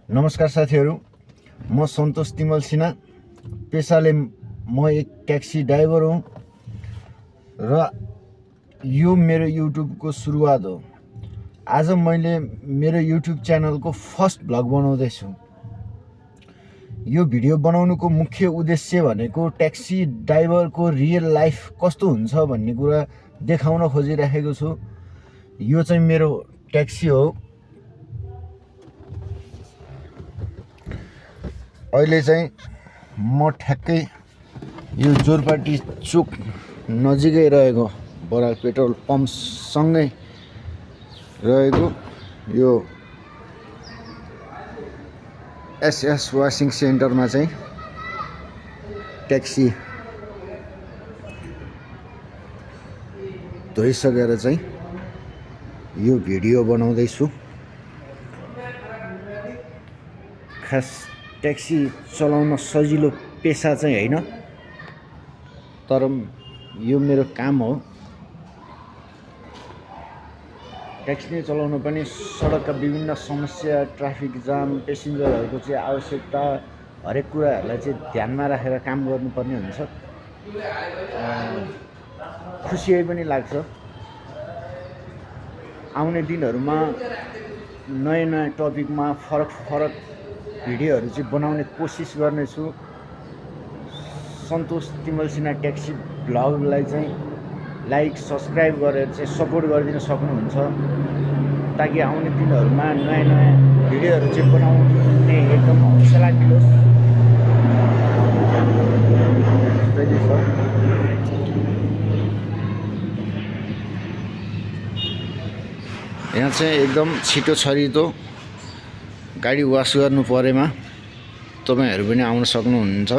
नमस्कार साथीहरू, म सन्तोष तिमल सिन्हा। पेसाले म एक ट्याक्सी ड्राइभर हुँ र यो मेरो युट्युबको सुरुवात हो। आज मैले मेरो युट्युब च्यानलको फर्स्ट भ्लग बनाउँदैछु। यो भिडियो बनाउनुको मुख्य उद्देश्य भनेको ट्याक्सी ड्राइभरको रियल लाइफ कस्तो हुन्छ भन्ने कुरा देखाउन खोजिराखेको छु। यो चाहिँ मेरो ट्याक्सी हो। अहिले चाहिँ म ठ्याक्कै यो जोरपाटी चोक नजिकै रहेको बराल पेट्रोल पम्पसँगै रहेको यो एसएस वासिङ सेन्टरमा चाहिँ ट्याक्सी धोइसकेर चाहिँ यो भिडियो बनाउँदैछु। खास ट्याक्सी चलाउन सजिलो पेसा चाहिँ होइन, तर यो मेरो काम हो। ट्याक्सी चलाउन पनि सडकका विभिन्न समस्या, ट्राफिक जाम, पेसेन्जरहरूको चाहिँ आवश्यकता, हरेक कुराहरूलाई चाहिँ ध्यानमा राखेर काम गर्नुपर्ने हुन्छ। खुसी पनि लाग्छ। आउने दिनहरूमा नयाँ नयाँ टपिकमा फरक भिडियोहरू चाहिँ बनाउने कोसिस गर्नेछु। सन्तोष तिमल सिन्हा ट्याक्सी भ्लगलाई चाहिँ लाइक सब्सक्राइब गरेर चाहिँ सपोर्ट गरिदिन सक्नुहुन्छ, ताकि आउने दिनहरूमा नयाँ नयाँ भिडियोहरू चाहिँ बनाउने एकदम हौसला दिनुहोस्। यहाँ चाहिँ एकदम छिटो छरितो गाडी वास गर्नु परेमा तपाईहरु पनि आउन सक्नुहुन्छ।